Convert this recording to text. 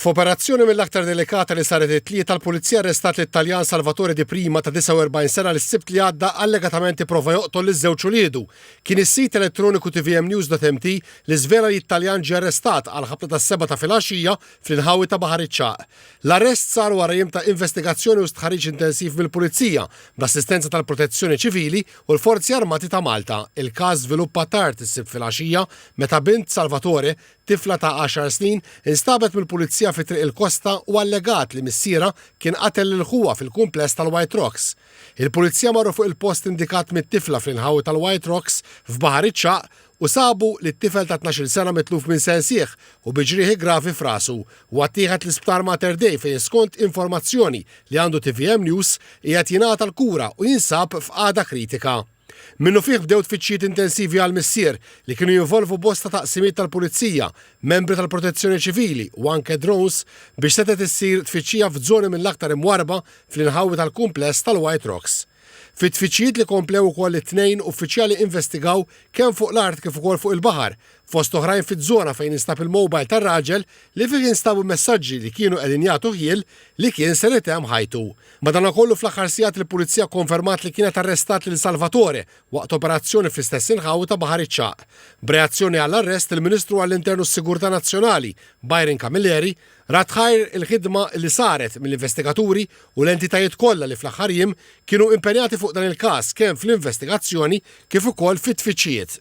F'operazzjoni mill-aktar delikata li saret it-Tlieta, l-Pulizija arrestat lit-Taljan Salvatore Di Prima ta' 49 sena li s-Sibt li għadda allegatament ipprova joqtol liż-żewġ uliedu. Kien is-sit elettroniku tvmnews.mt li żvela li t-Taljan ġie arrestat għall-ħabta tas-sebgħa ta' filgħaxija fl-inħawi ta' Baħar iċ-Ċagħaq. L-arrest sar wara jiem ta' investigazzjoni u stħarriġ intensiv mill-Pulizija, bl-assistenza tal-Protezzjoni Ċivili u l-Forzi Armati ta' Malta. Il-każ żviluppa tard is-Sibt filgħaxija meta bint Salvatore, tifla ta' għaxar snin, instabet mill-Pulizija fi Triq il-Kosta u allegat li missierha kien qatel lil ħuha fil-kumpless tal-White Rocks. Il-Pulizija marru fuq il-post indikat mit-tifla fl-inħawi tal-White Rocks f'Baħar iċ-Ċagħaq u sabu lit-tifel ta' 12-il sena mitluf minn sensih u bi ġrieħi gravi f'rasu. Huwa ttieħed l-Isptar Mater Dei fejn skont informazzjoni li għandu tvm News qiegħed jingħata l-kura u jinsab f'qagħda kritika. Minnufih bdew tfittxijiet intensivi għall-missier li kienu jinvolvu bosta taqsimiet tal-Pulizija, membri tal-Protezzjoni Ċivili u anke drones biex setgħet issir tfittxija f'żoni mill-aktar imwarrba fl-inħawi tal-kumpless tal-White Rocks. Fit-tfittxijiet li komplew ukoll it-Tnejn, uffiċjali investigaw kemm fuq l-art kif ukoll fuq il-baħar, fost oħrajn fiż-żona fejn instab il-mobile tar-raġel li fih instabu messaġġi li kienu qegħdin jagħtu ħjiel li kien ser itemm ħajtu. Madankollu fl-aħħar sigħat il-Pulizija kkonfermat li kienet arrestat lil Salvatore waqt operazzjoni fl-istess inħawi ta' Baħar iċ-Ċagħaq. B'reazzjoni għall-arrest, il-Ministru għall-Intern u s-Sigurtà Nazzjonali, Byron Camilleri, Radd ħajr il-ħidma li saret mill-investigaturi u l-entitajiet kollha li fl-aħħar jiem kienu impenjati fuq dan il-każ kemm fl-investigazzjoni kif ukoll fit-tfittxijiet.